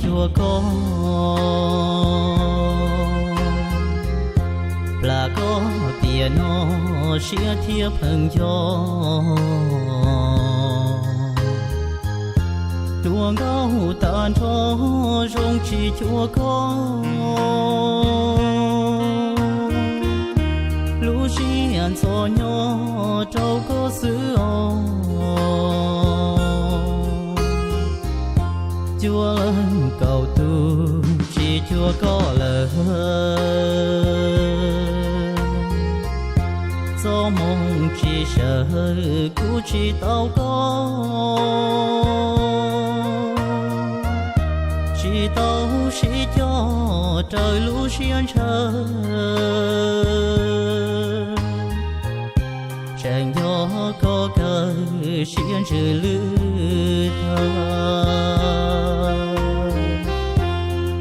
cuag koj, plam koj tiam no siab thiab pheej nco. Tuaj nkauj tag nrho zoo tsis cuag koj, lub siab ntxhov nyob rau koj xwb os. Cuag leej kaum tus tsis cuag koj lawm, txoj hmoo tsis sawv kuv tsis tau koj, tsis tau sib cog raws lub siab ntshaw. Tseem nco koj kawg siab ntsws lwj tag,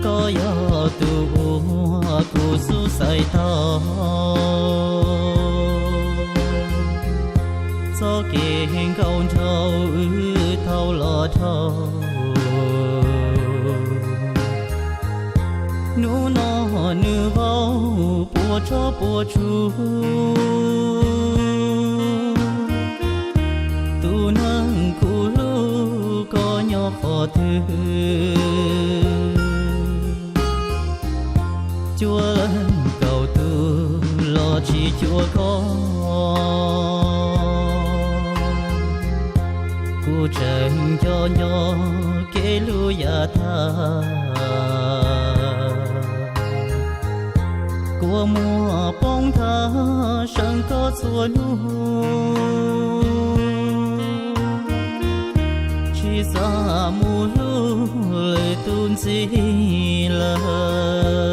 koj yog tus uas kuv xub xaiv tau. Txoj kev nkauj nraug wb tau los dhau, hnub no nws vau puas tsob puas tsuag. Tus neeg kuv hlub koj nyob qhov twg? Cuag leej kaum tus los tsis cuag koj, kuv tseem nco nco kev hlub yav tag. Kua muag poob thawj seev koj txhua hnub, tsis xav mus hlub lwm tus ntxiv lawm.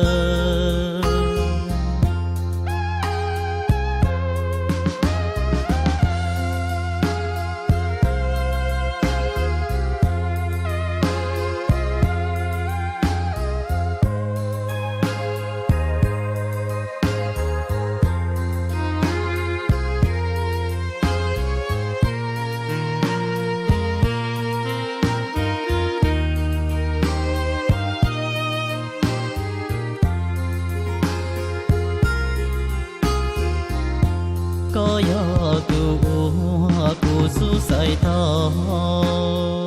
Koj yog tus uas kuv xub xaiv tau.